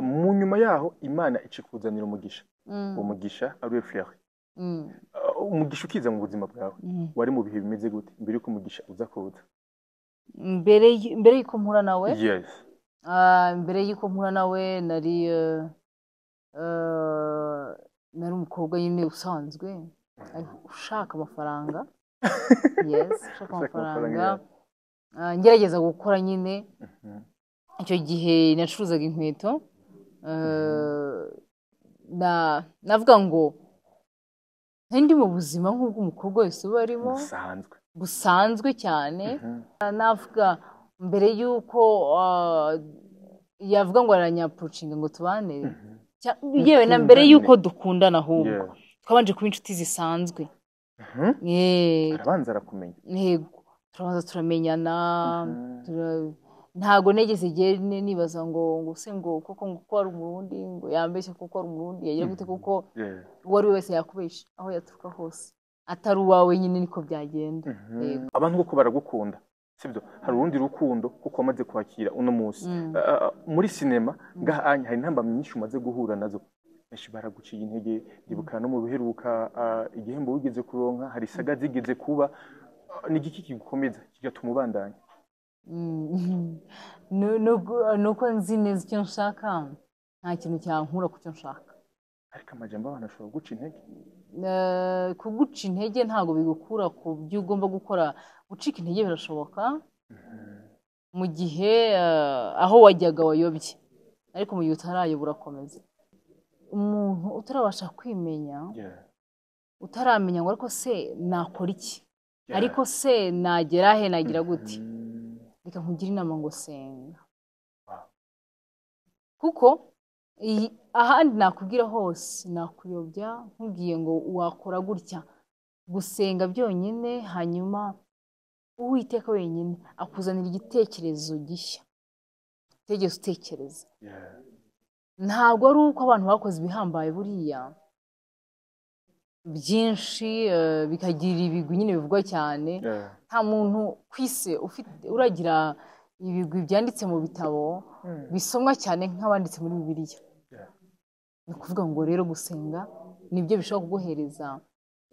Mu nyuma yaho Imana icikuzanira umugisha, uwo mugisha ari we Fleury. Umugisha ukiza mu buzima bwawe, wari mu bihe bimeze gute mbere yuko umugisha uza kuza? Mbere y'uko mpura nawe? Yes. Mbere y'uko mpura nawe nari umukobwa nyine usanzwe ariko ushaka amafaranga, yes, ushaka Ushaka amafaranga, amafaranga. Yeah. Ngerageza gukora nyine. Icyo gihe nacuruzaga inkweto. Navuga ngo nari ndi mu buzima nk'ubw'umukobwa wese uba arimo, busanzwe, busanzwe cyane. Navuga mbere y'uko yavuga ngo aranyapproachinga ngo tubane, yewe na mbere Mukundane. y'uko dukundana ahubwo, twabanje kuba inshuti zisanzwe. Arabanza arakumenya. Yego, turabanza turamenyana. Ntago nigeze nibaza ngo se ngo koko ngo ko ari Umurundi, ngo yambeshye kuko ari Umurundi, yagira gute, kuko uwo ari we wese yakubesha aho yaturuka hose atari uwawe nyine, niko byagenda. Yego. Abantu koko baragukunda, sibyo? Hari urundi rukundo kuko wamaze kwakira uno munsi. Muri sinema ngaha anya hari intambamyi nyinshi umaze guhura nazo, benshi baraguciye intege. Ndibuka no mu biheruka, igihembo wigeze kuronka, hari saga zigeze kuba. Ni igiki kigukomeza kigatuma ubandanya? Nuko nzi neza icyo nshaka, nta kintu cyankura ku cyo nshaka. Ariko amajambo abantu ashobora guca intege. Kuguca intege ntabwo bigukura ku byo ugomba gukora. Gucika intege birashoboka mu gihe aho wajyaga wayobye, ariko mu gihe utarayoba urakomeza. Umuntu utarabasha kwimenya, utaramenya ngo ariko se nakora iki, ariko se nagera he, nagira gute, reka nkugire inama ngo senga. Kuko ahandi nakubwira hose nakuyobya nkubwiye ngo wakora gutya. Gusenga byonyine, hanyuma Uwiteka wenyine akuzanira igitekerezo gishya utigeze utekereza. Ntabwo ari uko abantu bakoze ibihambaye buriya byinshi, bikagira ibigwi nyine bivugwa cyane. Nta muntu ku isi ufite uragira ibigwi byanditse mu bitabo bisomwa cyane nk'abanditse muri Bibiliya. Ni ukuvuga ngo rero gusenga nibyo bishobora kuguhereza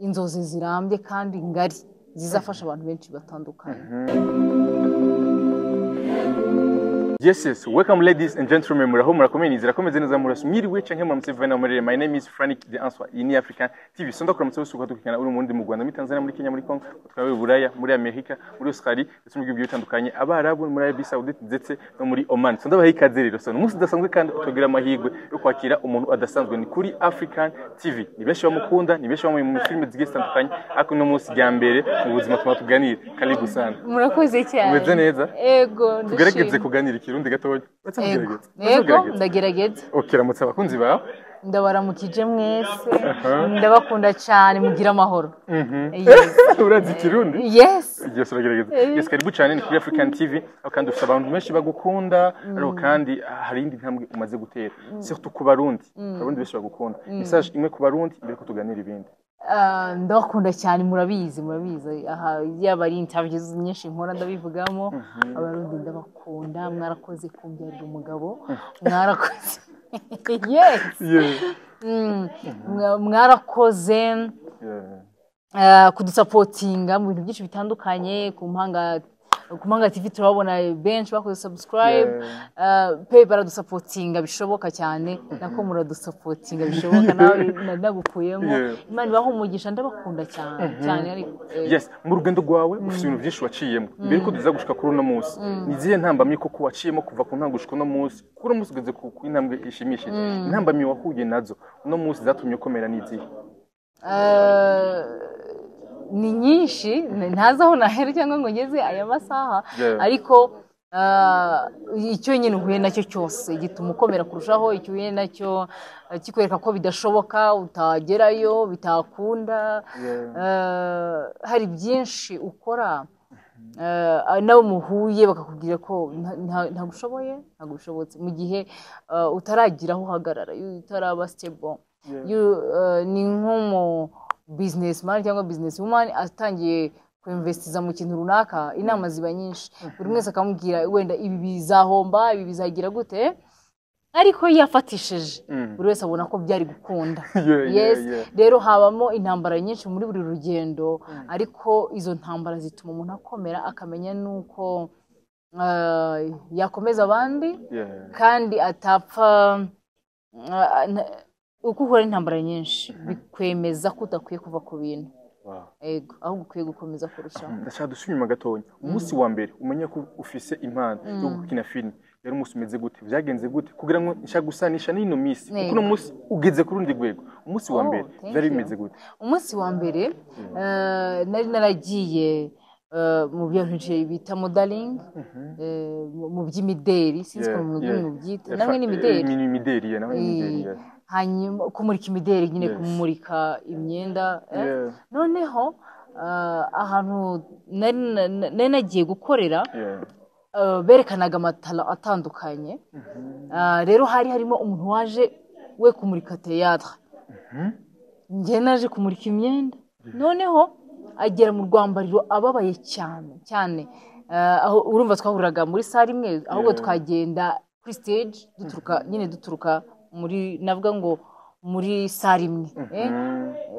inzozi zirambye kandi ngari zizafasha abantu benshi batandukanye. Yes. Welcome, ladies and gentlemen. Muraho, murakomeye, nizera ko meze neza, muraso. Mwiriwe canke muramutse vena murere. My name is Frank The Answer. Iyi ni African TV. Sonda kuramutse wese ukadukurikirana uri mu Burundi, mu Rwanda, muri Tanzania, muri Kenya, muri Congo, twawe Buraya, muri Amerika, muri Australia, ndetse mu bihugu bitandukanye, Abarabu, muri Arabie Saoudite ndetse no muri Oman. Sonda baha ikaze rero. So, umunsi udasanzwe kandi utugira amahirwe yo kwakira umuntu adasanzwe ni kuri African TV. Ni benshi bamukunda, ni benshi bamuye mu filime zigiye zitandukanye, ariko uno munsi rya mbere mu buzima tuma tuganira. Karibu sana. Murakoze cyane. Umeze neza? Ego. Tugerageze Ndashima. kuganira Ikirundi gatoya. Uretse Ego. kugerageza. Ego. Kugerageza. Ndagerageza. Okay, ramutse abakunzi bawe. Ndabaramukije mwese, ndabakunda cyane, mugira amahoro. Yes. Urazi Ikirundi? Yes. Yes, uragerageza. Yes, karibu cyane, ni kuri African TV. Aho kandi ufite abantu benshi bagukunda, ariko kandi hari indi ntambwe umaze gutera. Surtout ku Barundi. Abarundi benshi bagukunda. Message imwe ku Barundi mbere ko tuganira ibindi. Ndabakunda cyane, murabizi, murabizi. Aha yaba ari interviews nyinshi nkora ndabivugamo. Abarundi ndabakunda, mwarakoze kumbyarira umugabo, mwarakoze, yes. Mwarakoze kudusupportinga mu bintu byinshi bitandukanye. Ku Mpanga TV turababona benshi bakoze subscribe. Pe baradusupportinga bishoboka cyane, nako muradusupportinga bishoboka, nawe nagukuyemo. Imana ibahe umugisha, ndabakunda cyane cyane ariko Yes, mu rugendo rwawe ufite ibintu byinshi waciyemo. Mbere ko tuza gushika kuri uno munsi, ni izihe ntambamyi koko waciyemo kuva ku ntango gushika uno munsi? Kuri uno munsi ugeze ku intambwe ishimishije. Intambamyi wahuye nazo uno munsi zatumye ukomera ni izihe? Ni nyinshi, ntazi aho nahera cyangwa ngo ngeze aya masaha. Ariko icyo nyine uhuye nacyo cyose gituma ukomera kurushaho. Icyo uhuye nacyo kikwereka ko bidashoboka, utagerayo, bitakunda. Hari byinshi ukora, nabo muhuye bakakubwira ko ntabwo ushoboye, ntabwo bishobotse, mu gihe utaragira aho uhagarara, iyo utaraba stable. Ni nk'umu businessman cyangwa business woman atangiye kuinvestiza mu kintu runaka, inama ziba nyinshi, buri wese akamubwira wenda ibi bizahomba, ibi bizagira gute. Ariko iyo yafatishije, buri wese abona ko byari gukunda. Yes. Rero habamo intambara nyinshi muri buri rugendo, ariko izo ntambara zituma umuntu akomera, akamenya n'uko yakomeza abandi kandi atapfa. Uko uhura n'intambara nyinshi bikwemeza ko udakwiye kuva ku bintu. Ego, ahubwo ukwiye gukomeza kurushaho. Ndashaka dusubire inyuma gatonya. Umunsi wa mbere umenye ko ufise impano yo gukina filime, yari umunsi umeze gute? Vyagenze gute kugira ngo nshaka gusanisha n'ino misi, kuko uno munsi ugeze ku rundi rwego? Umunsi wa Oh, mbere thank vyari you. bimeze gute? Umunsi wa mbere nari naragiye mu bintu bita modeling, mu by'imideri, sinzi ukuntu mubyita. Namwe ni imideri? Ni imideri, yeah, nawe ni imideri, yeah. Hanyuma kumurika imideri nyine, kumurika imyenda. Noneho ahantu nari nagiye gukorera, berekanaga amatara atandukanye. Rero hari harimo umuntu waje we kumurika théâtre, njye naje kumurika imyenda. Noneho agera mu rwambariro ababaye cyane cyane. Aho urumva twahuriraga muri salle imwe, ahubwo twagenda kuri stage duturuka nyine, duturuka muri, navuga ngo muri salle imwe,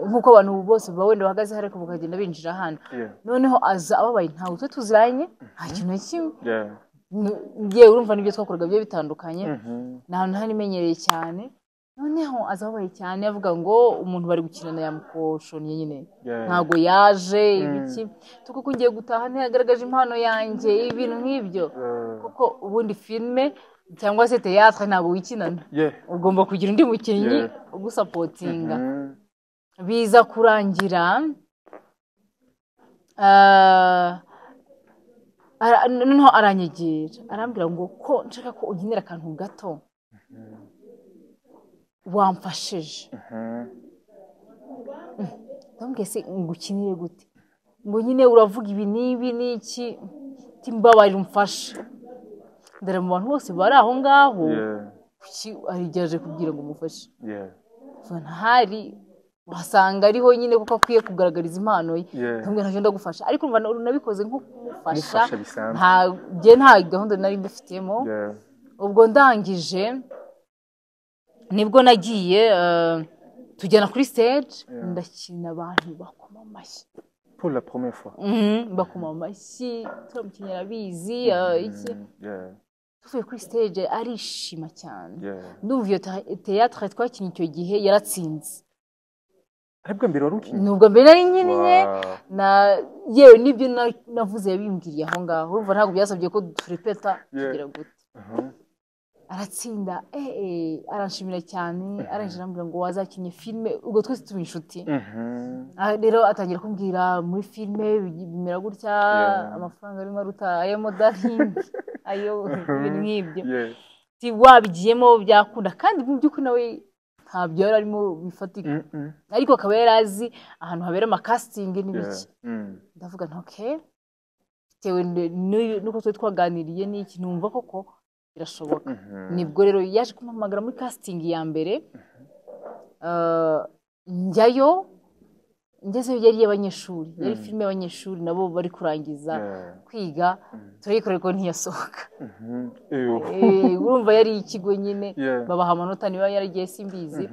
nk'uko abantu bose baba wenda bahagaze hariya, ariko bakagenda binjira hano. Noneho aza ababaye, ntabwo twe tuziranye, nta kintu na kimwe. Yewe, urumva n'ibyo twakoraga bigiye bitandukanye, ni ahantu ntari menyereye cyane. Noneho aza ababaye cyane, avuga ngo umuntu bari gukinana yamukoshoniye nyine, ntabwo yaje, ibiki, kuko ngiye gutaha ntiyagaragaje impano yanjye, ibintu nk'ibyo. Kuko ubundi filime cyangwa se théâtre ntabwo wikinana, ugomba kugira undi mukinnyi ugusupportinga. Biza kurangira noneho aranyegera, arambwira ngo ko nshaka ko unkinira akantu gato, wamfashije? Ndamubwiye: "Se ngukinire gute?" Ngo nyine uravuga ibi n'ibi n'iki. Ati: "Mbabarira umfashe." Ndara mu bantu bose bari aho ngaho, kuki hari igihe aje kubwira ngo umufashe? Ntahari wasanga ariho nyine, kuko akwiye kugaragariza impano ye. Ndamubwira: "Ntacyo, ndagufasha." Ariko urumva nabikoze nko kumufasha. Kumufasha bisanzwe. Nta njye nta gahunda nari mbifitiyemo. Ubwo ndangije nibwo nagiye, tujyana kuri stage, ndakina, abantu bakoma amashyi. Pour la première fois. Bakoma amashyi, turamukinnyi arabizi, iki. Tuvuye kuri stage arishima cyane. Ndumva iyo théâtre twakinnye icyo gihe yaratsinze. Aribwo mbere wari ukinnye? Ni ubwa mbere nari nkinnye. Na yewe n'ibyo navuze yabimbwiriye aho ngaho. Urumva ntabwo byasabye ko turepeta, tugira gute. Aratsinda, aranshimira cyane, arangije arambwira ngo wazakinye filime. Ubwo twese tuba inshuti. Rero atangira kumbwira muri filime bimera gutya, amafaranga arimo aruta ayo modeling, ayo ibintu nk'ibyo. Ati: "Wabigiyemo byakunda." Kandi mu by'ukuri nawe ntabyo yari arimo bifatika, ariko akaba yari azi ahantu habera amacasting n'ibiki. Ndavuga nti okay, bitewe n'uko twari twaganiriye n'iki, numva koko birashoboka. Nibwo rero yaje kumpamagara muri casting ya mbere. Njyayo, ngezeyo yari iy'abanyeshuri, yari filime y'abanyeshuri nabo bari kurangiza kwiga. Turayikora ariko ntiyasohoka. Eyo. Urumva yari ikigo nyine, babaha amanota, niba yaragiye simbizi.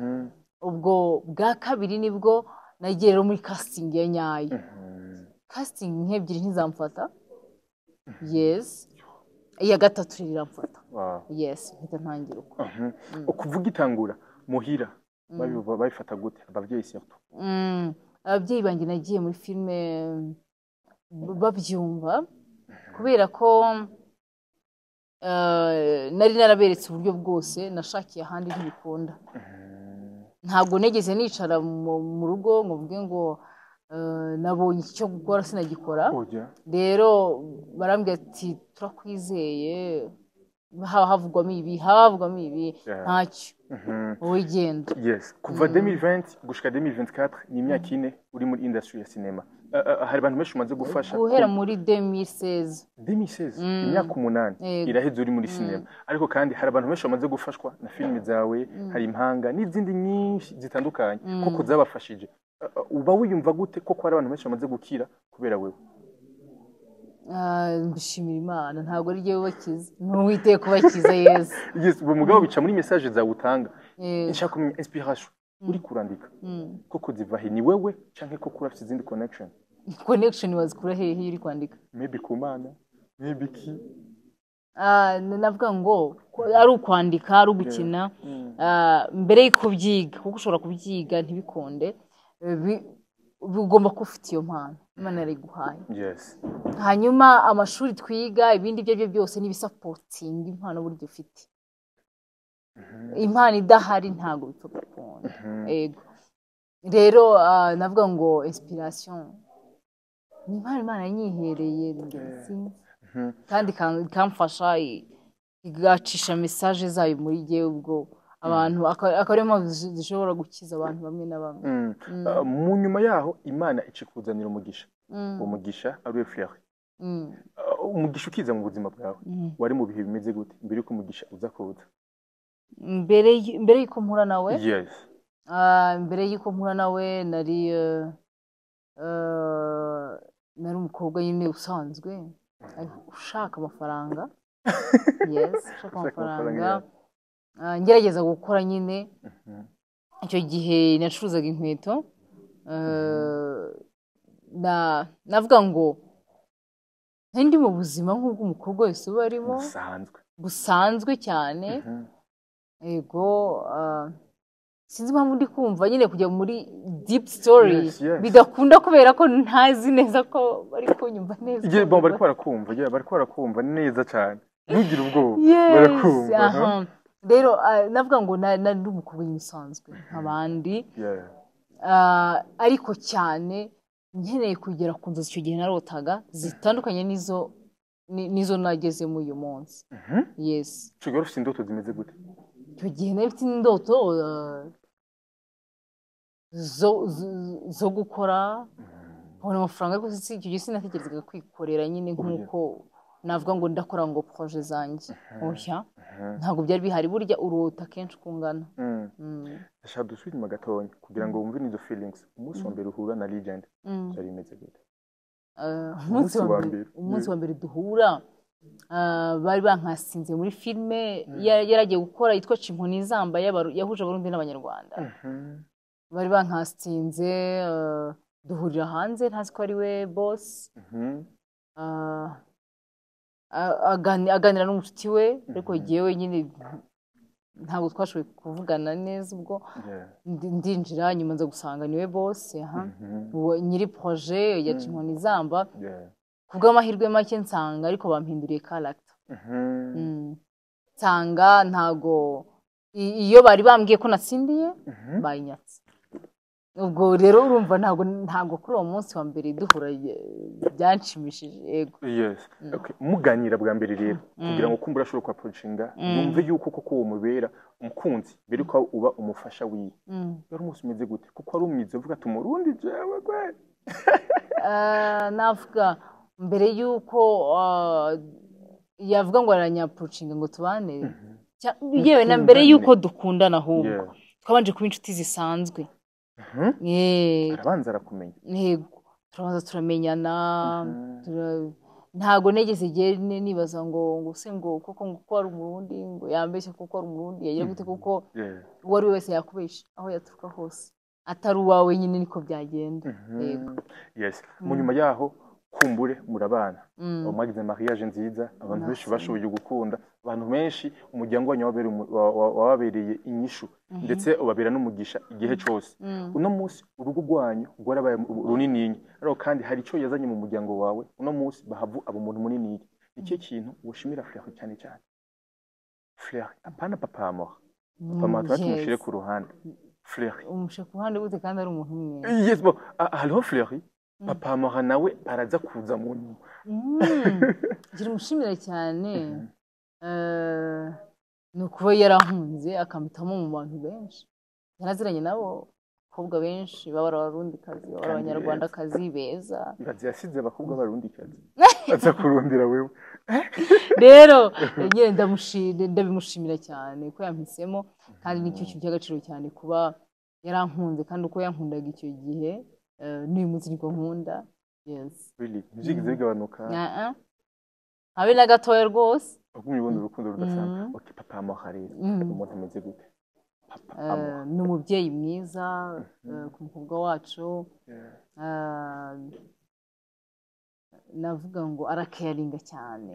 Ubwo bwa kabiri nibwo nagiye rero muri casting ya nyayo. Casting nk'ebyiri ntizamfata, yes, iya gatatu rero iramfata. Yes, mpita ntangira uko. Ukuvuga itangura muhira babifata gute, abavyeyi surtout? Ababyeyi banjye nagiye muri filime babyumva, kubera ko nari naraberetse uburyo bwose nashakiye ahandi ntibikunda. Ntabwo nigeze nicara mu rugo ngo mvuge ngo nabonye icyo gukora sinagikora. Oya. Rero barambwira ati: "Turakwizeye, haba havugwamo ibi, haba havugwamo ibi, ntacyo, wowe genda." Yes, kuva 2020 gushika 2024 ni imyaka 4 uri muri industry ya cinema. Hari abantu benshi umaze gufasha. Guhera muri 2016. 2016, imyaka 8 iraheze uri muri cinema. Ariko kandi hari abantu benshi bamaze gufashwa na filime zawe, hari Impanga n'izindi nyinshi zitandukanye koko zabafashije. Uba wiyumva gute koko hari abantu benshi bamaze gukira kubera wewe? Mbishimira Imana, ntabwo ari jyewe ubakiza, ni Uwiteka ubakiza, Yesu. Yes, uwo mugabo bica muri message zawe utanga. Yego. Nshaka kumenya inspiration uri kurandika koko ziva he? Ni wewe canke koko urafite izindi connection? Connection wazikura hehe iyo uri kwandika? Maybe ku Mana, maybe ki. Navuga ngo ko ari ukwandika, ari ugukina, mbere y'uko ubyiga, kuko ushobora kubyiga ntibikunde, ugomba kuba ufite iyo mpano Imana yarayiguhaye. Hanyuma amashuri twiga, ibindi ibyo ari byo byose ni ibisupportinga impano burya ufite. Impano idahari ntabwo bipfa gukunda. Yego, rero navuga ngo inspiration ni impano Imana yanyihereye, sinzi, kandi ikamfasha, igacisha message zayo muri jyewe, ubwo abantu akaba ariyo mpamvu zishobora gukiza abantu bamwe na bamwe. Mu nyuma yaho Imana ikikuzanira umugisha, uwo mugisha ari we Fleury. Umugisha ukiza mu buzima bwawe, wari mu bihe bimeze gute mbere yuko umugisha uza kuza? Mbere y'uko mpura nawe? Yes. Mbere y'uko mpura nawe nari umukobwa nyine usanzwe ariko ushaka amafaranga, yes, ushaka Ushaka amafaranga, amafaranga. Yeah. Ngerageza gukora nyine. Icyo gihe nacuruzaga inkweto. Navuga ngo nari ndi mu buzima nk'ubw'umukobwa wese uba arimo, busanzwe, busanzwe cyane. Yego, sinzi impamvu ndi kumva nyine kujya muri deep story bidakunda, kubera ko ntazi neza ko bari kunyumva neza. Yeah, bon, bariko barakumva, yeah, bariko barakumva neza cyane, ntugire ubwoba. Yes, barakumva, huh? Aha. Rero navuga ngo nari umukobwa nyine usanzwe nk'abandi, ariko cyane nkeneye kugera ku nzozi icyo gihe narotaga zitandukanye n'izo nagezemo uyu munsi. Yes. Ico gihe wari ufite indoto zimeze gute? Icyo gihe nari mfite indoto zo gukora nkabona amafaranga, ariko icyo gihe sinatekerezaga kwikorera nyine nk'uko navuga ngo ndakora ngo projet zanjye, oya, ntabwo byari bihari. Burya urota kenshi uko ungana. Ndashaka dusubire inyuma gatonya kugira ngo wumve n'izo feelings. Umunsi wa mbere uhura na Legend, byari bimeze gute? Umunsi wa wa mbere, mbere. Umunsi wa mbere duhura, bari bankasinze muri filime yaragiye gukora yitwa Cinkoni Izamba, yahuje Abarundi n'Abanyarwanda. Bari bankasinze, duhurira hanze, ntazi ko ari we boss. Aganira n'umushuti we, ariko jyewe nyine ntabwo twashoboye kuvugana neza ubwo. Ndinjira nyuma, nza gusanga niwe boss, aha. Uwo nyiri projet ya Cinkoni Izamba. Ku bw'amahirwe make nsanga ariko bampinduriye character. Nsanga ntago iyo bari bambwiye ko natsindiye, bayinyatse. Ubwo rero urumva ntago kuri uwo munsi wa mbere duhura byanshimishije, yego. Yes. Okay. Muganira bwa mbere rero, kugira ngo kumbura ashobore kuapproachinga, yumve yuko koko uwo mubera umukunzi mbere yuko uba umufasha wiwe, wari umunsi umeze gute? Kuko wari umwize uvuga ati umurundi jewe gwe. Navuga mbere y'uko yavuga ngo aranyapproachinga ngo tubane, yewe na mbere y'uko dukundana ahubwo, twabanje kuba inshuti zisanzwe. Arabanza arakumenya. Yego, turabanza turamenyana. Ntago negeze igihe nibaza ngo se ngo koko ngo ko ari Umurundi, ngo yambeshye, kuko ari Umurundi yagira gute, kuko uwo ari we wese yakubesha aho yaturuka hose atari uwawe nyine, niko byagenda, yego. Yes, mu nyuma yaho kumbure murabana, mwagize mariage nziza, abantu benshi Merci. bashoboye gukunda, abantu benshi, umuryango wanyu wababereye inyishu, ndetse ubabera n'umugisha igihe cyose. Uno munsi urugo rwanyu rwarabaye runininya, ariko kandi hari icyo yazanye mu muryango wawe. Uno munsi Bahavu aba umuntu munininya. Ikihe kintu woshimira Fleury cyane cyane? Fleury, apana papa Amora. Papa Amora tuba tumushire ku ruhande, Fleury. Umushyira ku ruhande gute kandi ari umuntu umwe? Yes, bon, hariho Fleury, papa Amora nawe araza kuza mu nyuma. Ngira umushimira cyane, ni ukuba yarahunze akampitamo mu bantu benshi yaraziranye nabo, abakobwa benshi baba ari Abarundikazi, baba ari Kandi Abanyarwandakazi beza. Ibaze yasize abakobwa b'Abarundikazi aza kurundira wewe. Rero nyine ndabimushimira cyane ko yampisemo, kandi nicyo kintu cy'agaciro cyane kuba yarankunze, kandi uko yankundaga icyo gihe, n'uyu munsi niko nkunda. Yes. Really, ntibyigeze bigabanuka? Habe na gatoya rwose. Wagumye ubona urukundo rudasanzwe. Okay, papa Amoha rero, umuntu ameze gute papa Amoha? Ni umubyeyi mwiza ku mukobwa wacu. Navuga ngo arakeyaringa cyane.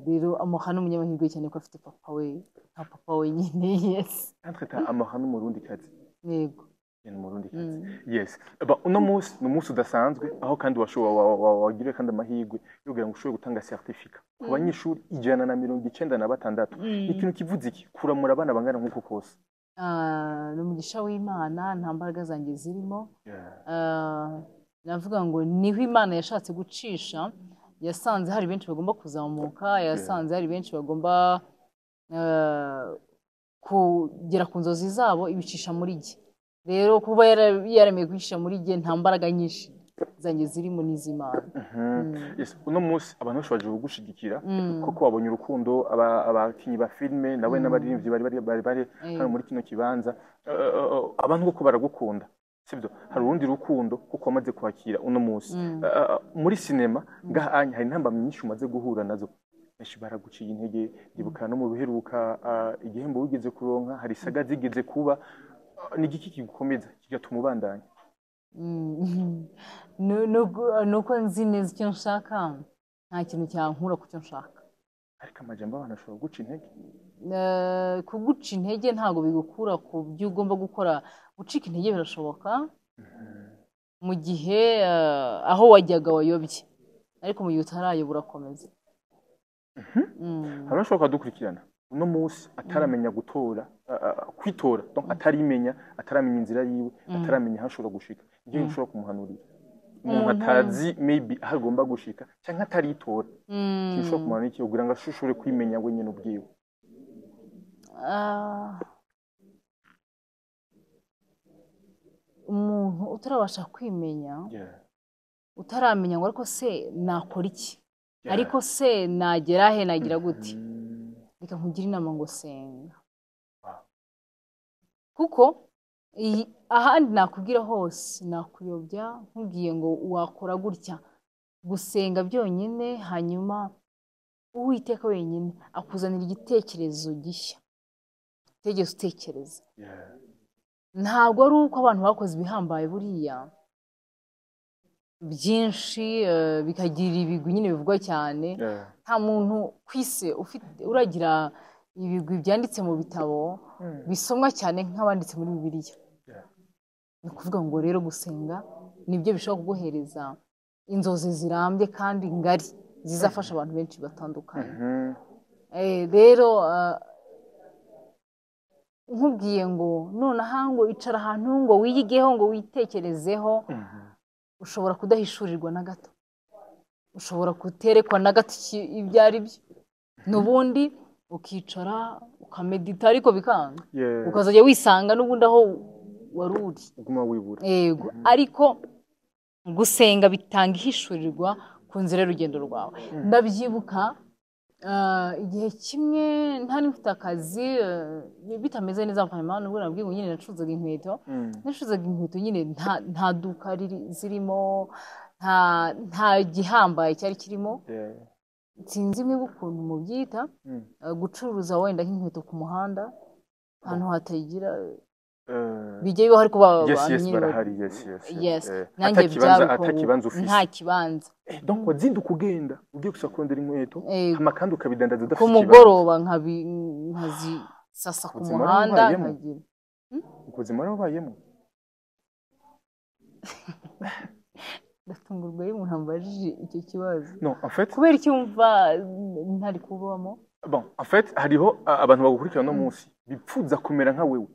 Rero Amoha ni umunyamahirwe cyane ko afite papa we nka papa we nyine. Yes. Entre-temps, Amoha ni Umurundikazi? Yego. Ni Umurundikazi. Yes. Ba, uno munsi ni umunsi udasanzwe, aho kandi wagiriwe kandi amahirwe yo kugira ngo ushobore gutanga certificat ku banyeshuri 196. Ni ikintu kivuze iki kuramura abana bangana nk'uko kose? Ah, ni umugisha w'Imana, nta mbaraga zanjye zirimo. Navuga ngo niho Imana yashatse gucisha, yasanze hari benshi bagomba kuzamuka, yasanze hari benshi bagomba kugera ku nzozi zabo, ibicisha muri jye. Rero kuba yaremeye kubicisha muri jye, nta mbaraga nyinshi zanjye zirimo, n'iz'Imana. Yes, uno munsi abantu benshi baje kugushigikira koko wabonye urukundo, abakinyi ba filime nawe n'abaririmbyi bari hano muri kino kibanza. Abantu koko baragukunda, sibyo? Hari urundi rukundo kuko wamaze kwakira uno munsi. Muri sinema ngaha anya hari intambamyi nyinshi umaze guhura nazo, benshi baraguciye intege. Ndibuka no mu biheruka, igihembo wigeze kuronka, hari saga zigeze kuba. Ni igiki kigukomeza kigatuma ubandanya? Nuko nzi neza icyo nshaka, nta kintu cyankura ku cyo nshaka. Ariko amajambo abantu ashobora guca intege. Kuguca intege ntabwo bigukura ku byo ugomba gukora. Gucika intege birashoboka mu gihe aho wajyaga wayobye, ariko mu gihe utarayoba urakomeza. Hari abashobora kudukurikirana uno munsi ataramenya gutora, kwitora, donc atarimenya, ataramenya inzira yiwe, ataramenya aho ashobora gushika. Igihe ushobora kumuhanurira umuntu atazi maybe aho agomba gushika cyangwa ataritora, ikintu ushobora kumuhanurira iki kugira ngo ashobore kwimenya wenyine ubwiwe? Umuntu utarabasha kwimenya, utaramenya ngo ariko se nakora iki, ariko se nagera he, nagira gute, reka nkugire inama ngo senga. Kuko ahandi nakubwira hose nakuyobya nkubwiye ngo wakora gutya. Gusenga byonyine, hanyuma Uwiteka wenyine akuzanira igitekerezo gishya utigeze utekereza. Ntabwo ari uko abantu bakoze ibihambaye buriya byinshi, bikagira ibigwi nyine bivugwa cyane. Nta muntu ku isi ufite uragira ibigwi byanditse mu bitabo bisomwa cyane nk'abanditse muri Bibiliya. Ni ukuvuga ngo rero gusenga nibyo bishobora kuguhereza inzozi zirambye kandi ngari zizafasha abantu benshi batandukanye. Rero nkubwiye ngo nonaha ngo icara ahantu ngo wiyigeho ngo witekerezeho, ushobora kudahishurirwa na gato, ushobora kuterekwa na gato ibyo ari byo, n'ubundi ukicara ukamedita ariko bikanga, ukazajya wisanga n'ubundi aho wari uri, uguma wibura. Yego, ariko gusenga bitanga ihishurirwa ku nzira y'urugendo rwawe. Ndabyibuka igihe kimwe ntari mfite akazi, bitameze neza vraiment, nubwo nabwiye ngo nyine nacuruzaga inkweto. Nacuruzaga inkweto nyine nta duka zirimo, nta gihambaye cyari kirimo. Sinzi imwe ukuntu mubyita, gucuruza wenda nk'inkweto ku muhanda ahantu hatagira bijya bibaho, ariko yes, barahari, yes. Nanjye atakibanza ufise? Nta kibanza. Donc wazinduka ugenda ugiye gusa kurondera inkweto, hama kandi ukabidandaza udafite ku ikibanza. Mugoroba nkazisasa ku muhanda nkagira. Ubuzima warabubayemo? Ndatungurwa iyo umuntu ambajije icyo kibazo. No, en fait, kubera icyo wumva ntari kubamo? Bon, en fait, hariho abantu bagukurikirana no munsi bipfuza kumera nka wewe.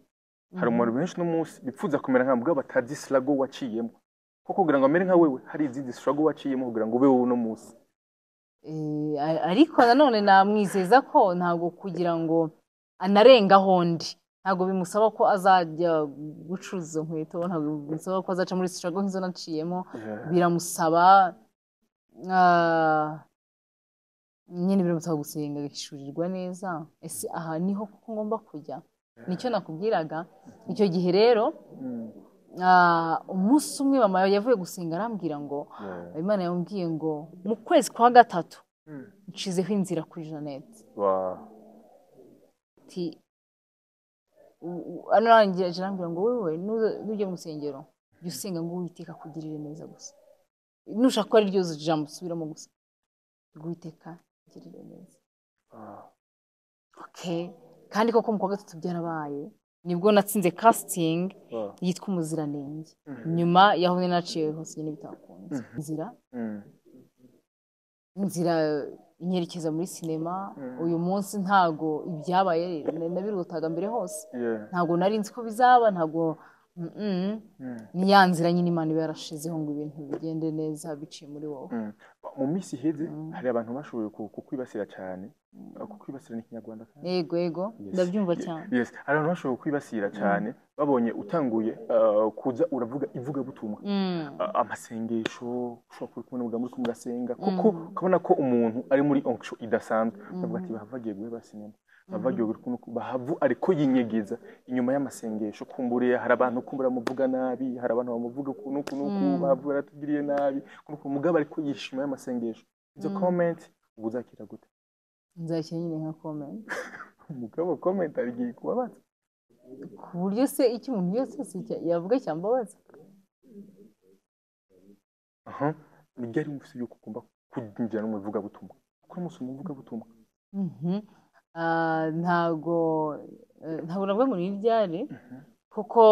Hari umuntu benshi no munsi bipfuza kumera nka mbwa batazi struggle waciyemo. Koko kugira ngo amere nka wewe hari izindi struggle waciyemo kugira ngo ube wowe uno munsi. Ariko nanone namwizeza ko ntabwo kugira ngo anarenga hondi, ntabwo bimusaba ko azajya gucuruza izo nkweto, ntabwo bimusaba ko azaca muri struggle nk'izo naciyemo. Biramusaba nyine, biramusaba gusenga agashishurirwa neza, ese aha niho kuko ngomba kujya? Nicyo nakubwiraga icyo gihe rero. Umunsi umwe mama yavuye gusenga arambwira ngo Imana yambwiye ngo mu kwezi kwa 3 nshizeho inzira kuri Jeannette. Ati arangije arambwira ngo wewe nujya mu rusengero jya usenga ngo Uwiteka akugirire neza gusa, nushaka ko ari ryo jambo usubiramo gusa, Uwiteka akugirire neza. Okay, kandi koko mu kwa 3 byarabaye, nibwo natsinze casting yitwa Umuziranenge. Nyuma yaho naciye hose nyine bitakunze. Inzira inyerekeza muri sinema. Uyu munsi ntago ibyabaye nabirutaga mbere hose, ntago nari nzi ko bizaba, ntago ni ya nzira nyine Imana iba yarashizeho ngo ibintu bigende neza biciye muri wowe. Mu minsi iheze hari abantu bashoboye kukwibasira cyane. Kukwibasira ni Kinyarwanda kandi? Yego, ndabyumva cyane. Yes, hari abantu bashoboye kukwibasira cyane babonye utanguye kuza uravuga ivugabutumwa, amasengesho, ushobora kuba uri kumwe n'umugabo muri murasenga, kuko ukabona ko umuntu ari muri onction idasanzwe, bavuga ati bahava agiye guheba sinema, bahava agiye bahavu ariko yinyegeza inyuma y'amasengesho, kumbure hari abantu kumbura bamuvuga nabi, hari abantu bamuvuga uku n'uku n'uku, bahavu yaratugiriye nabi, umugabo ariko yishima y'amasengesho. Izo comment ubu uzakira gute? Nzakira nyine nka comment. Umugabo comment arigiye kubabaza. Ku buryo se icyo umuntu yose yavuga cyambabaza. Ni ryari wumvise yuko ugomba kwinjira no mu ivugabutumwa? Kuko umunsi mu ivugabutumwa. Ntago navuga ngo ni ryari, kuko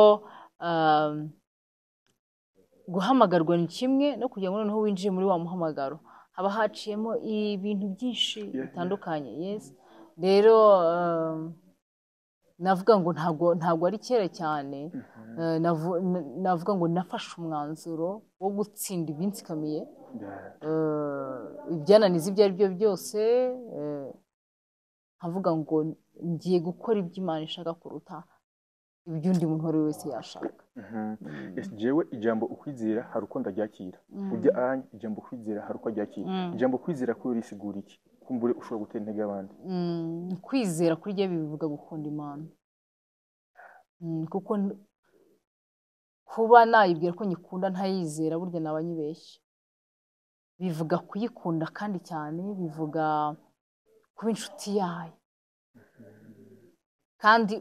guhamagarwa ni kimwe no kugira ngo noneho winjire muri wa muhamagaro haba haciyemo ibintu byinshi bitandukanye. Yes, rero navuga ngo ntago ari kera cyane. Navuga ngo nafashe umwanzuro wo gutsinda ibinsikamiye, ibyananiza ibyo ari byo byose, nkavuga ngo ngiye gukora ibyo Imana ishaka kuruta ibyo undi muntu uwo ari we wese yashaka. Jewe ijambo ukwizera hari uko ndaryakira, ujya anya ijambo ukwizera hari uko aryakira. Ijambo ukwizera kuri risigura iki? Kumbure ushobora gutera intege abandi. Kwizera kuri ryo bivuga gukunda Imana, kuko kuba nayibwira ko nyikunda ntayizera burya naba nyibeshye. Bivuga kuyikunda kandi cyane, bivuga kuba inshuti yayo, kandi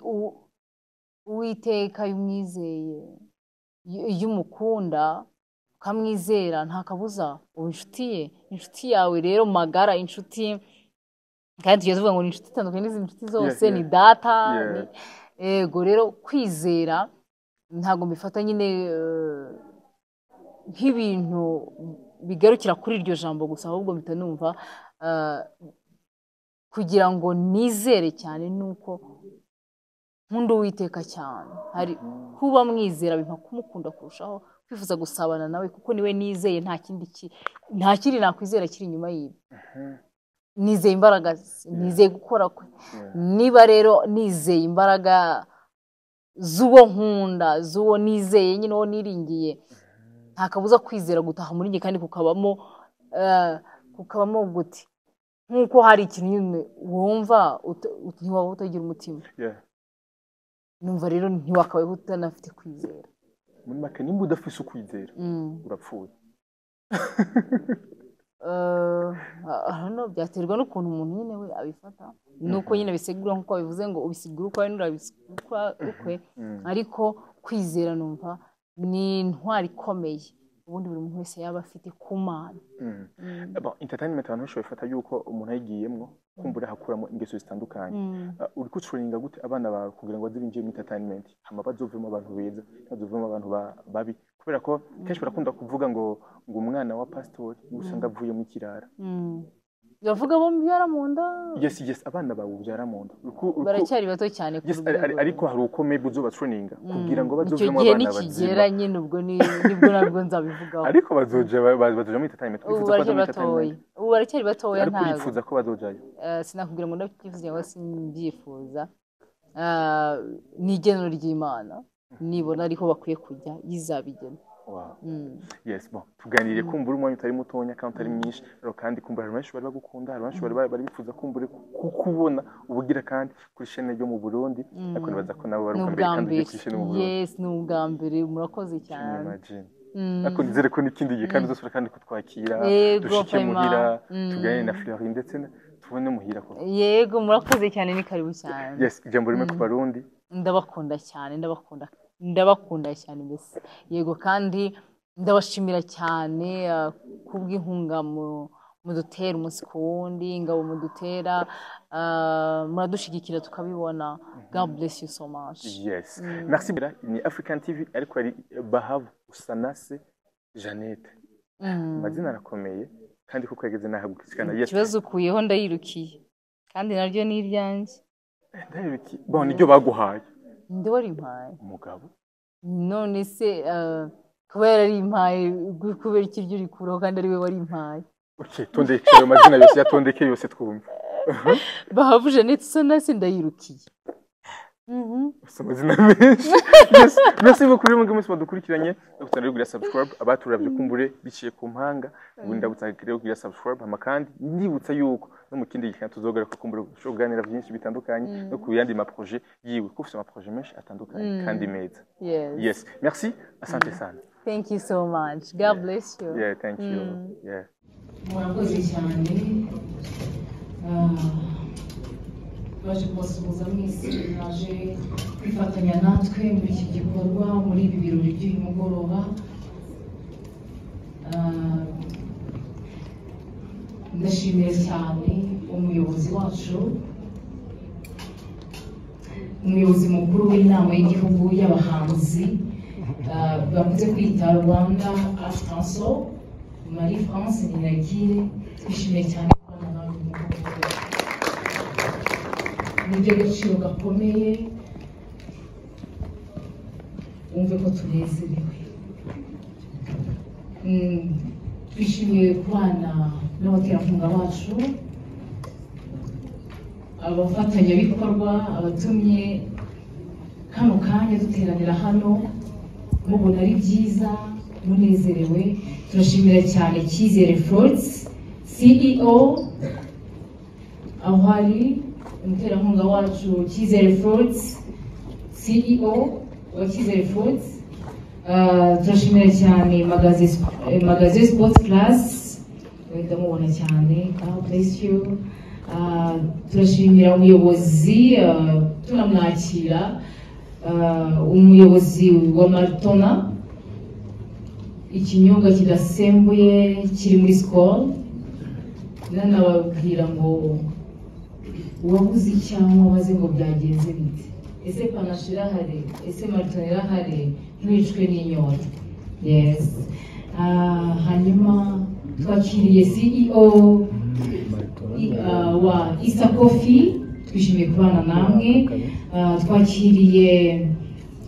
Uwiteka iyo umwizeye, iyo umukunda ukamwizera nta kabuza uba inshuti ye. Inshuti yawe rero magara, inshuti kandi tujya tuvuga ngo ni inshuti itandukanye n'izindi nshuti zose, ni data. Yego, rero kwizera ntabwo mbifata nyine nk'ibintu bigarukira kuri iryo jambo gusa, ahubwo mpita numva kugira ngo nizere cyane nuko nkunda Uwiteka cyane. Hari kuba mwizera bimpa kumukunda kurushaho, kwifuza gusabana nawe kuko niwe nizeye, nta kindi nakwizera kiri inyuma yiwe. Nizeye imbaraga ze, nizeye gukora kwe. Niba rero nizeye imbaraga z'uwo nkunda, z'uwo nizeye nyine, uwo niringiye, nta kabuza kwizera gutaha muri njye kandi kukabamo gute nk'uko hari ikintu nyine wumva ntiwaba utagira umutima. Numva rero ntiwakabayeho utanafite kwizera. Muri make nimba udafise ukwizera urapfuye. Hano byaterwa n'ukuntu umuntu nyine we abifata, nuko nyine bisigura nk'uko bivuze ngo ubisigura ukwawe n'urabisigura ukwe, ariko kwizera numva ni intwari ikomeye ubundi buri muntu wese yaba afite ku Mana. Entertainment abantu benshi babifata yuko umuntu ayigiyemwo kumbura hakuramo ingeso zitandukanye. Uri kuturinga gute abana bawe kugira ngo baze binjire muri entertainment hama bazovemo abantu beza, bazovemo abantu babi? Kubera ko kenshi barakunda kuvuga ngo umwana wa pastor usanga avuye mu kirara. Bavuga bo mbyara mu nda. Yes, abana bawe ubyara mu nda. Baracyari bato cyane ku rwego. Ariko hari uko maybe uzoba traininga kugira ngo bazovemo abana bazima. Icyo gihe nyine ubwo nibwo nabwo nzabivugaho. Ariko bazoja muri entertainment. Ubu baracyari batoya ntabwo. Ariko urifuza ko bazojayo? Sinakubwira ngo ndabyifuza cyangwa simbyifuza. Ni igeno ry'Imana. Nibona ariko bakwiye kujya yizabigena. Wow. Yes, bon. Tuganiriye kumbura umwanya utari mutonya kandi utari mwinshi, ariko kandi kumbura hari benshi bari bagukunda, hari benshi bari bifuza kumbura kukubona ubugira kandi kuri chaîne yo mu Burundi, ariko nibaza ko nabo bari Ni ubwa mbere ubwa kandi ugiye mbere. kuri chaîne mu Burundi. Yes, ni ubwa mbere, murakoze cyane. Imagine. Ariko nizere ko n'ikindi gihe kandi uzosubira kandi kutwakira, Yego, dushike vraiment. muhira, tuganire na Fleury ndetse tubone muhira koko. Yego, murakoze cyane, ni karibu cyane. Yes, ijambo rimwe ku Barundi. Ndabakunda cyane, ndabakunda, ndabakunda cyane mbese. Yego, kandi ndabashimira cyane kubw'inkunga mudutera umunsi ku wundi, ingabo mudutera, muradushigikira tukabibona. God bless you so much. Yes. Merci. Ni African TV, ariko hari Bahavu Usanase Jeannette. Amazina arakomeye kandi kuko yageze nahagukikana. Yes. Ikibazo ukuyeho ndayirukiye, kandi naryo ni iryanjye. Ndayirukiye. Bon, niryo baguhaye. Nde warimpaye? Umugabo. None se kuba yararimpaye, kubera iki iryo urikuraho kandi ari we warimpaye? Okay, tondeke ayo mazina yose, yatondeke yose twumva. Bahavu Jeannette Usanase ndayirukiye. Ufite amazina menshi. Yes. Merci beaucoup rero mwebwe mwese mwadukurikiranye. Ndagusaba rero kugira subscribe, abaturavye kumbure biciye ku mpanga. Ubundi ndagusaba rero kugira subscribe, hama kandi ndibutsa yuko no mu kindi gihe tuzogaruka kumbure ushobora kuganira byinshi bitandukanye no ku yandi ma projet yiwe, kuko ufite ama projet menshi atandukanye kandi meza. Yes. Yes. Merci. Asante sana. Thank you so much. God bless you. Yeah, thank you. Yeah. Murakoze cyane. Baje kubasuhuza mwese mwaje kwifatanya natwe muri iki gikorwa, muri ibi birori by'uyu mugoroba. Ndashimiye cyane umuyobozi wacu, umuyobozi mukuru w'inama y'igihugu y'abahanzi, bakunze kwita Rwanda Arts Council, Marie France Niragire. Twishimiye cyane kubana nawe uyu mugoroba, ni iby'agaciro gakomeye, wumve ko tunezerewe. Twishimiye kubana n'abaterankunga bacu, abafatanyabikorwa, abatumye kano kanya duteranira hano, mubona ari byiza, munezerewe. Turashimira cyane Cyizere Fruits CEO, aho ari umuterankunga wacu Cyizere Fruits, CEO wa Cyizere Fruits. Turashimira cyane Magaze Sports Class, ndamubona cyane, God bless you. Turashimira umuyobozi, tunamwakira, umuyobozi wa Martona, ikinyobwa kidasembuye kiri muri Skol. Nanababwira ngo uwabuze icyanywa abaze ngo byagenze bite, ese panache irahari, ese Martona irahari, ntiwicwe n'inyota. Yes. Hanyuma twakiriye CEO wa Isa Coffee, twishimiye kubana namwe. Twakiriye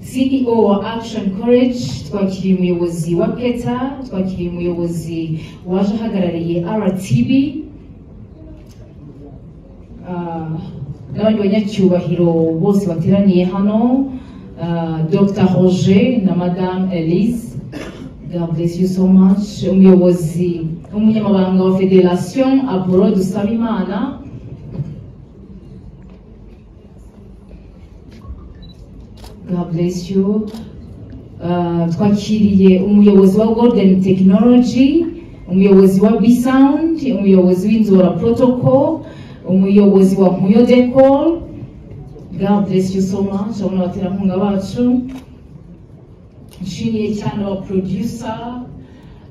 CEO wa Action College, twakiriye umuyobozi wa Peta, twakiriye umuyobozi waje ahagarariye RTB, n'abandi banyacyubahiro bose bateraniye hano, Dr Roger na Madame Elise, God bless you so much. Umuyobozi w'umunyamabanga wa Federation Apollo Dusabimana, God bless you. Twakiriye umuyobozi wa Golden Technology, umuyobozi wa B-Sound, umuyobozi w'Inzora Protocol, umuyobozi wa Nkuyo Decor, God bless you so much. Abo ni abaterankunga bacu. Nshimiye cyane aba producer,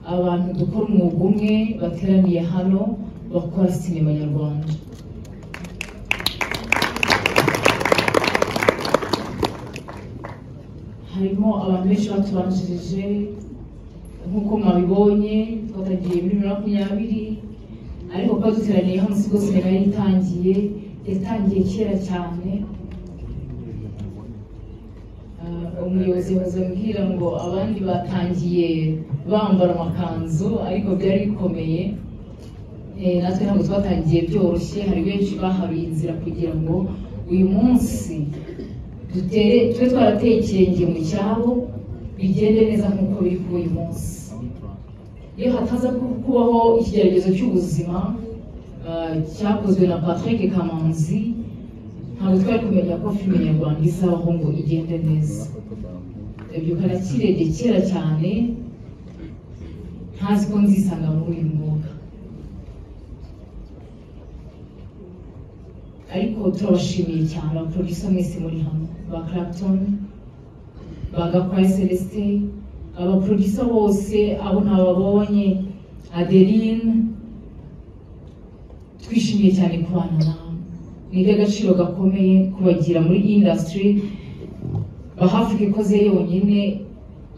abantu dukora umwuga umwe bateraniye hano bakora sinema nyarwanda. Harimo abantu benshi batubanjirije, nk'uko mwabibonye twatangiye muri 2020, ariko kuba duteraniye hano sibwo sinema yari itangiye, yatangiye kera cyane. Umuyobozi yahoze ambwira ngo abandi batangiye bambara amakanzu, ariko byari bikomeye. Natwe ntabwo twatangiye byoroshye, hari benshi baharuye inzira kugira ngo uyu munsi tube twarateye ikirenge mu cyabo. bigende neza nk'uko biri kuri uyu munsi. Iyo hataza kubaho ikigeragezo cy'ubuzima cyakozwe na Patrick Kamanzi, ntabwo twari kumenya ko filime nyarwanda izabaho ngo igende neza. Ndabyuka nakirebye kera cyane, ntazi ko nzisanga muri uyu mwuga, ariko turabashimiye cyane abaproducer mwese muri hano, ba Clapton, ba Gakwaya Celestin, abaproducer bose abo ntababonye, Adeline, twishimiye cyane kubana namwe. Ni iby'agaciro gakomeye kubagira muri industry. Bahafrika ikoze yonyine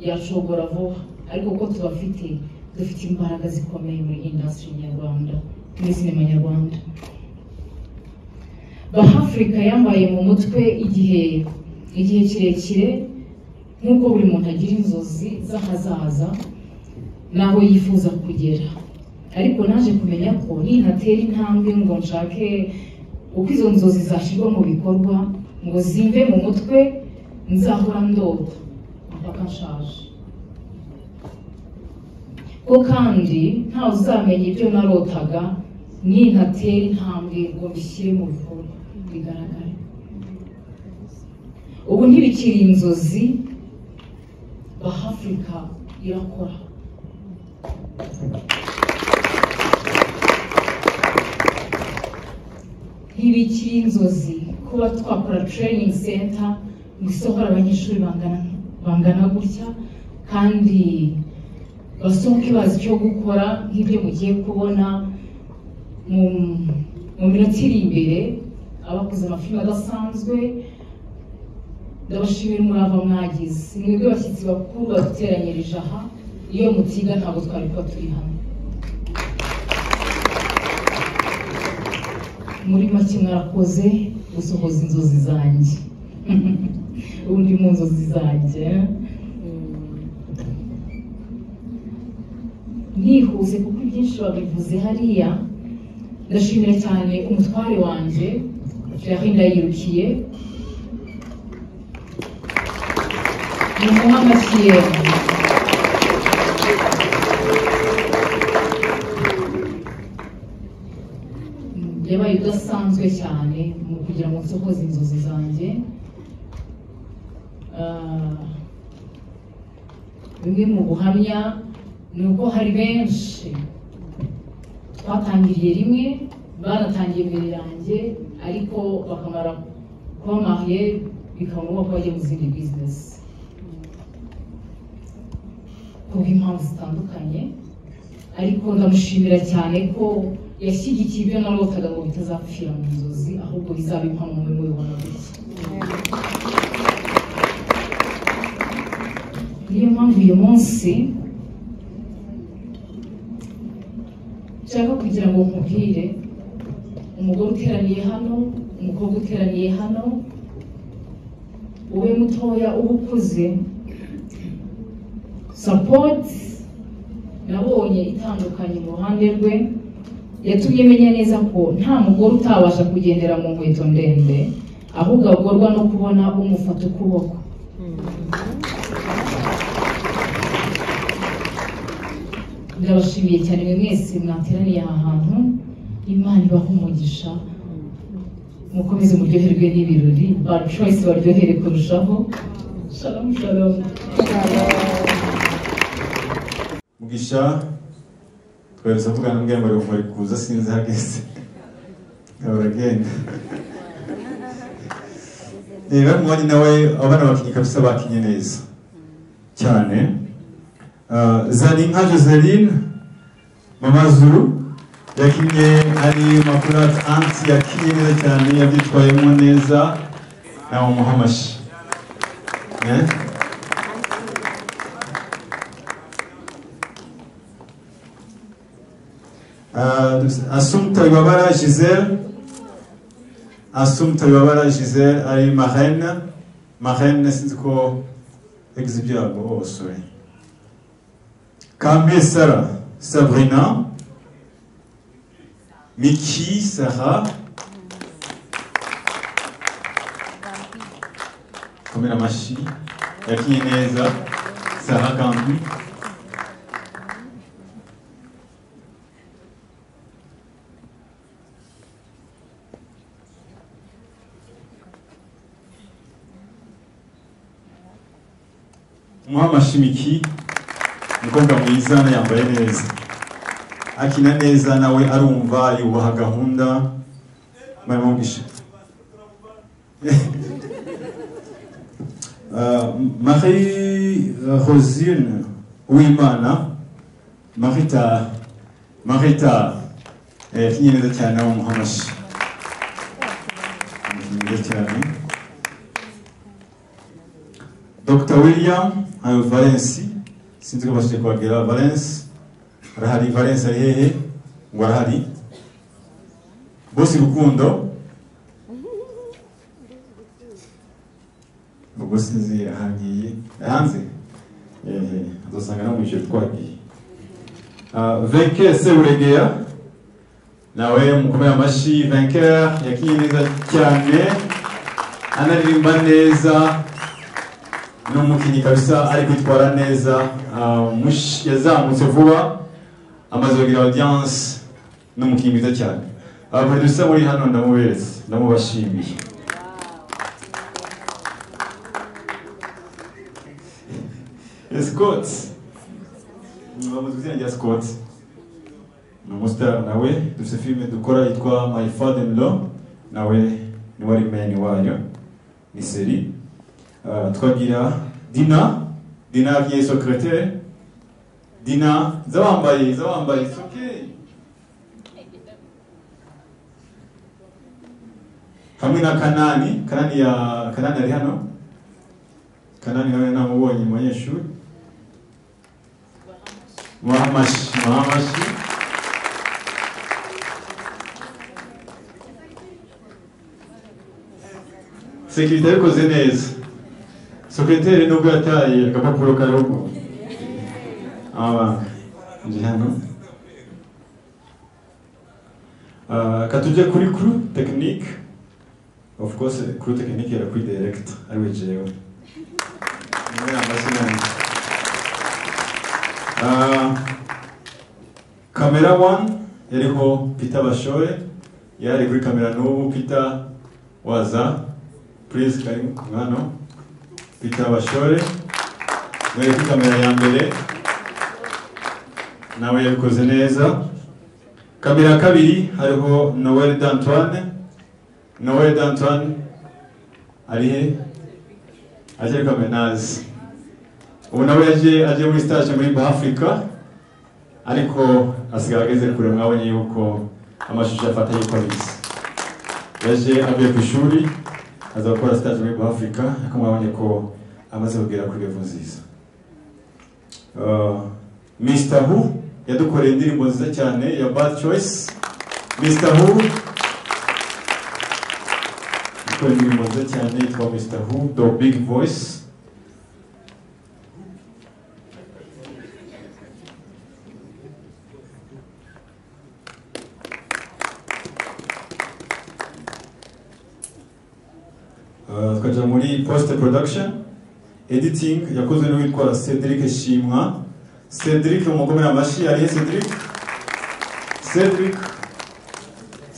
yashobora vuba, ariko kuko tubafite, dufite imbaraga zikomeye muri industry nyarwanda, muri sinema nyarwanda. Bahafrika yambaye mu mutwe igihe kirekire, nk'uko buri muntu agira inzozi z'ahazaza n'aho yifuza kugera. Ariko naje kumenya ko nintatera intambwe ngo nshake uko izo nzozi zashyirwa mu bikorwa ngo zimve mu mutwe, nzahora ndota mpaka nshaje. Ko kandi ntawe uzamenya ibyo narotaga nintatera intambwe ngo mbishyire mu bikorwa bigaragare. Ubu ntibikiri inzozi, Bahafrika irakora. Ntibikiri inzozi kuba twakora training center ngo isohore abanyeshuri bangana gutya, kandi basohoke bazi icyo gukora nk'ibyo mugiye kubona mu minota iri imbere. Abakoze amafilime adasanzwe, ndabashimira umurava mwagize. Mwebwe bashyitsi bakuru baduteranyirije aha, iyo mutiga ntabwo twari kuba turi hano. Muri make mwarakoze gusohoza inzozi zanjye. Ubu ndi mu nzozi zanjye nihuse kuko ibyinshi babivuze hariya. Ndashimira cyane umutware wanjye Jerry Ndayirukiye, ni amashyi. Yabaye udasanzwe cyane mu kugira ngo nsohoze inzozi zanjye. Bimwe mu buhamya ni uko hari benshi twatangiriye rimwe, banatangiye imbere yanjye, ariko bakamara kuba mariye bikaba ngombwa ko bajya mu zindi business kubw'impamvu zitandukanye. Ariko ndamushimira cyane ko yashyigikiye ibyo narotaga ngo bitazapfira mu nzozi, ahubwo bizaba impamo mube mubibona gutya. Niyo mpamvu uyu munsi nshaka kugira ngo nkubwire, umugore uteraniye hano, umukobwa uteraniye hano, ube mutoya ube ukuze, support nabonye itandukanye mu ruhande rwe yatumye menya neza ko nta mugore utabasha kugendera mu nkweto ndende, ahubwo agorwa no kubona umufata ukuboko. Ndabashimiye cyane mwe mwese mwateraniye aha hantu, Imana ibahe umugisha, mukomeze muryoherwe n'ibirori, ba Choice baryohere kurushaho. Shalom shalom. Mugisha tweretse avugana mbwira ngo ari kuza sinzi hageze uragenda. Bari nawe abana bakinye kabisa, bakinye neza cyane. Zaninka Joseline Mama Zulu yakinye ari Makurat Anti, yakinye neza cyane, yabyitwayemo neza, nawe umuhamashi. Assumpta Wibabara Giselle, Assumpta Wibabara Giselle ari marraine, marraine sinzi ko yagize ibyago. Oh sorry. Kambe Sarah Sabrina, Miki Sarah, komera amashyi, yakinye neza. Sarah Kanku. Muhammad Shimiki, umukobwa mwiza yambaye neza, akina neza, nawe arumva yubaha gahunda. Muramugisha. Marie Rosine Uwimana, Marita yakinye neza cyane, nawe Muhammad neza cyane. Dr. William Valence, sinzi ko bashije kuhagera. Valence arahari, Valence ari hehe? Ngo arahari. Bosi Rukundo, ubwo sinzi ahagiye hanze, azosanga no mwishyura twagiye. Venker Seuregeya nawe mukomeye amashyi. Venker yakinye neza cyane, anaririmba neza, ni umukinnyi kabisa, ari kwitwara neza, yazamutse vuba, amaze kugira audience, ni umukinnyi mwiza cyane. Abaproducer muri hano ndamuberetse, ndamubashimiye. Scott, bamuzi izina rya Scott, ni umustar nawe, dufite filime dukora yitwa My Father in Law, nawe niwe ari main wayo, ni seri. Twagira Dina, Dina qui est secrétaire. Dina, zawambaye, it's okay. Hamwe na Kanani, Kanani ari hano. Kanani nawe namubonye mu banyeshuri. Muhamashi. Sekirite yabikoze neza. Secrétaire nubwo yataye agapapuro kariho amabanga. Ndi hano. Katujye kuri crew technique. Of course crew technique yari kuri director ariwe jewe. Niwe amashyi yanjye. Camera 1 yariho Peter Bashore, yari kuri kamera n'ubu. Peter waza please, karibu hano. Peter Bashore yari kuri kamera ya mbere, nawe yabikoze neza. Kamera ya kabiri hariho Noel D'Antoine. Noel D'Antoine ari he? Aje kamenazi. Ubu nawe aje muri stage muri Africa, ariko asigaye ageze kure. Mwabonye yuko amashusho afata yuko abizi. Yaje avuye ku ishuri aza gukora stage muri Africa, ariko mwabonye ko amaze kugera kuri level nziza. Mr. Who yadukoreye indirimbo nziza cyane ya Bad Choice. Mr. Who yadukoreye indirimbo nziza cyane yitwa Mr. Who, The Big Voice. Tukajya muri post production editing yakozwe n'uwitwa Cedric Shimwa. Cedric umukomera amashyi, ari he Cedric?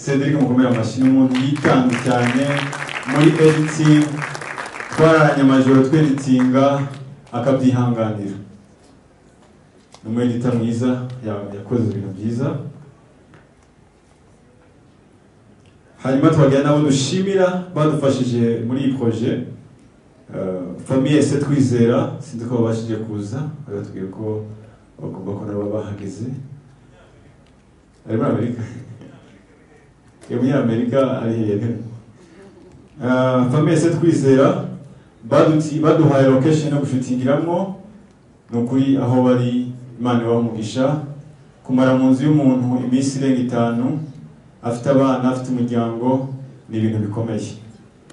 Cedric umukomera amashyi, ni umuntu yitanze cyane muri editing, twararanye amajoro tweditinga akabyihanganira. Ni umu editor mwiza, yakoze ibintu byiza. Hanyuma twagira nabo dushimira badufashije muri iyi projet. Famille se Twizera, sinzi ko babashije kuza, batubwiye ko bagomba ko nabo bahageze. Ari muri Amerika. Muri Amerika ari hehe? Famille se Twizera baduhaye location yo gushutingiramwo, ni ukuri aho bari Imana ibaha, kumara mu nzu y'umuntu iminsi irenga 5 afite abana, afite umuryango, ni ibintu bikomeye.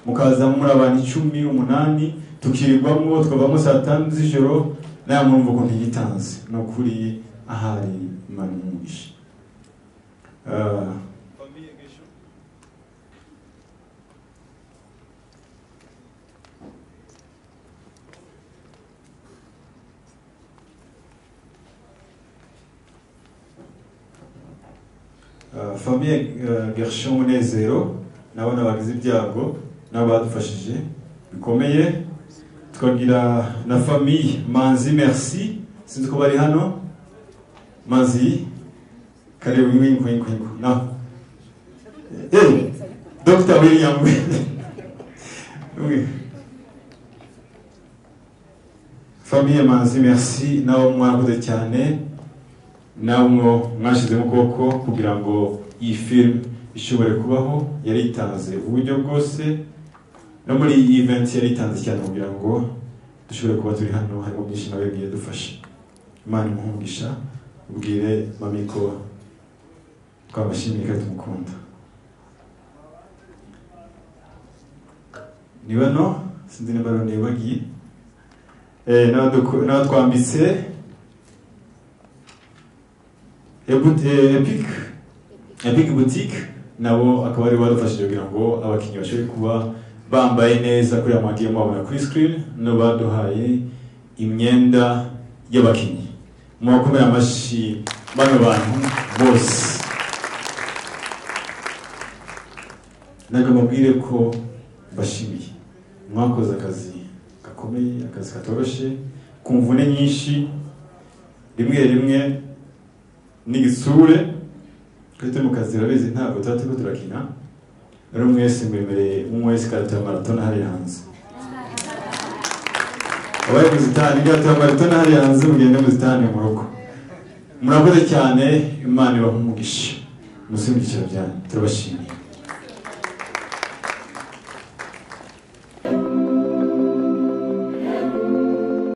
Mukaza muri abantu 10, 8, tukirirwamo tukavamo saa 5 z'ijoro, nawe murumva ukuntu yitanze. Ni ukuri ahari Imana imugisha. Famille Gershon Munezero nabo nabagize ibyago nabo badufashije bikomeye. Tukagira na famille Manzi Merci, sinzi ko bari hano. Manzi karibu wingu na Dr. William oui. Famille Manzi Merci nabo mwakoze cyane, nabo mwashize mu kuboko kugira ngo iyi film ishobore kubaho. Yari itanze uburyo bwose no muri iyi event yari itanze cyane kugira ngo dushobore kuba turi hano. Harimo byinshi nawe yagiye dufasha. Imana imuhe, ubwire mami ko twabashimiye kandi tumukunda. Niba no sinzi niba nibagiye n'abatwambitse Epic Boutique nabo akaba ari badufashije kugira ngo abakinnyi bashobore kuba bambaye neza kuri mwagiye mubabona kuri screen, no baduhaye imyenda y'abakinnyi. Mwakomera amashyi bano bantu bose. Nagamabwire ko bashimiye, mwakoze akazi gakomeye, akazi katoroshe, ku mvune nyinshi, rimwe rimwe n'igitsure. Twite mu kazi urabizi ntabwo tuba turiko turakina. Rero mwese mwemereye umwe wese karata ya marathon hari hanze. Abaye muzitani karata ya marathon hari hanze, mugende muzitani mu rugo. Murakoze cyane, Imana ibahe umugisha. Musimukira byanyu, turabashimiye.